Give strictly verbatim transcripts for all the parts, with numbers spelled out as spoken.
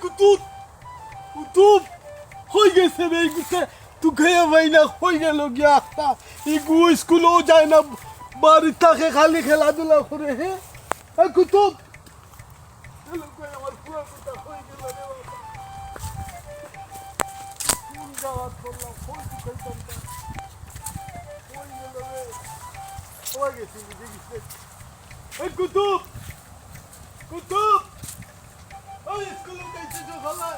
কুতুব, কুতুব, কই গেছে রে? ইগুরে তুকাইয়া পাই না, কই গেল গিয়া আখতা? ইগু স্কুলও যায় না, বাড়িত থাকে, খালি খেলাধুলা করে, হে? এ কুতুব, গেল কই আমার পুয়া কুতা, কই গেল রে বাবা? কোন জাগাত পড়লাম, কই তুকাইতাম তারে? কই গেল রে? কই গেছে, বুঝে গেছে? এ কুতুব, কুতুব, ওই স্কুলে যাইতে তো ভালো।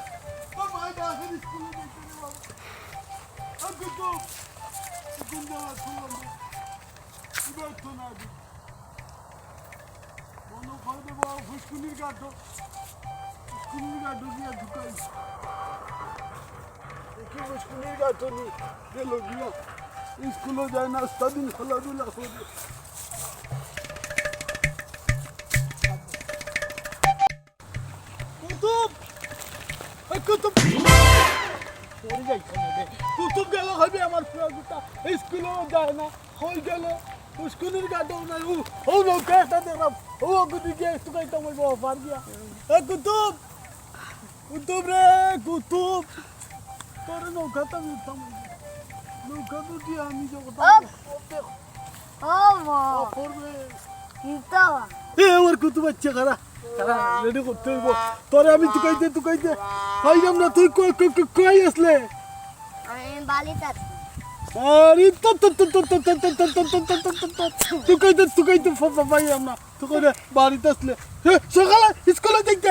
তোর ভাই না আসেন স্কুলে যাইতে রে বাবা। আর কিন্তু কোন জায়গা খুললাম না। এবার তো না দিন। মনে করে দেবো ফুসকুনির গাঁটো। ফুসকুনির গাঁটো গিয়ে ঢুকাই। দেখি ফুসকুনির গাঁটো নি গেল গিয়া। স্কুলে যায় না, সারাদিন খেলাধুলা করে। কুতুব! এই কুতুব! পড়ে যাই কেন রে? কুতুব গেল কই বে আমার পুয়া কুতা? স্কুলও যায় না, কই গেল? ফুসকুনির গাঁটো নাই, ও, ও নৌকা একটা দেখলাম, ও গুদি গিয়ে একটু খাইতাম ওই বাবা, পার গিয়া। এ কুতুব! কুতুব রে, কুতুব! তোরে নৌকাত আমি উঠতাম। নৌকাত উঠি আমি যে কথা ও, ও, মা। ও, করবে। কিতা? এ, আমার কুতুব আইছে, খাড়া। খাড়া, রেডি করতে হইব। তোরে আমি তুকাইতে, তুকাইতে পাইলাম না, তুই কই, কই, কই, কই আসলে? আমি বালিত আছি। আরে, তো, তো, তো, তুকাইতে, তুকাইতে ফ-, ফ-, পাইলাম না। তুই কই রে, বাড়িত আসলে? এ, সকালে স্কুলে যাইতে।